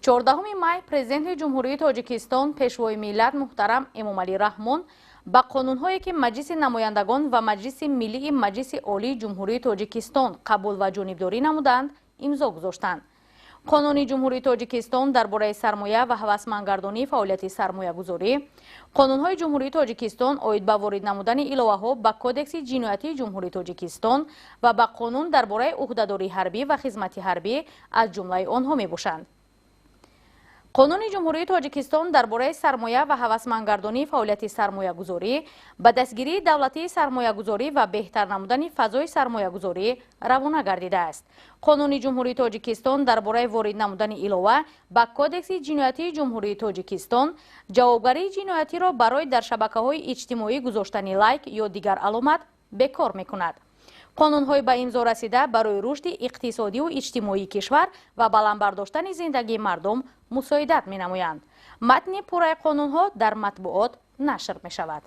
14 май Президенти Ҷумҳурии Тоҷикистон, Пешвои миллат муҳтарам Эмомалӣ Раҳмон ба қонунҳое, ки Маҷлиси намояндагон ва Маҷлиси Миллии Маҷлиси Олии Ҷумҳурии Тоҷикистон қабул ва ҷонибдорӣ намуданд, имзо гузоштанд. Қонуни Ҷумҳурии Тоҷикистон дар бораи сармоя ва ҳавасмандгардонии фаъолияти сармоягузорӣ, қонунҳои Ҷумҳурии Тоҷикистон оид ба ворид намудани иловаҳо ба Кодекси ҷиноятии Ҷумҳурии Тоҷикистон ва ба қонун дар бораи ӯҳдадории ҳарбӣ ва хизмати ҳарбӣ аз ҷумлаи онҳо мебошанд. Қонуни Ҷумҳурии Тоҷикистон дар бораи сармоя ва ҳавасмандгардонии фаъолияти сармоягузорӣ ба дастгирии давлатии сармоягузорӣ ва беҳтар намудани фазои сармоягузорӣ равона гардидааст. Қонуни Ҷумҳурии Тоҷикистон дар бораи ворид намудани илова ба Кодекси ҷиноятии Ҷумҳурии Тоҷикистон ҷавобгарии ҷиноятиро барои дар шабакаҳои иҷтимоӣ гузоштани лайк ё дигар аломат бекор мекунад. Қонунҳои ба имзо расида барои рушди иқтисодиву иҷтимоии кишвар ва баланд бардоштани зиндагии мардум мусоидат менамоянд. Матни пурраи қонунҳо дар матбуот нашр мешавад.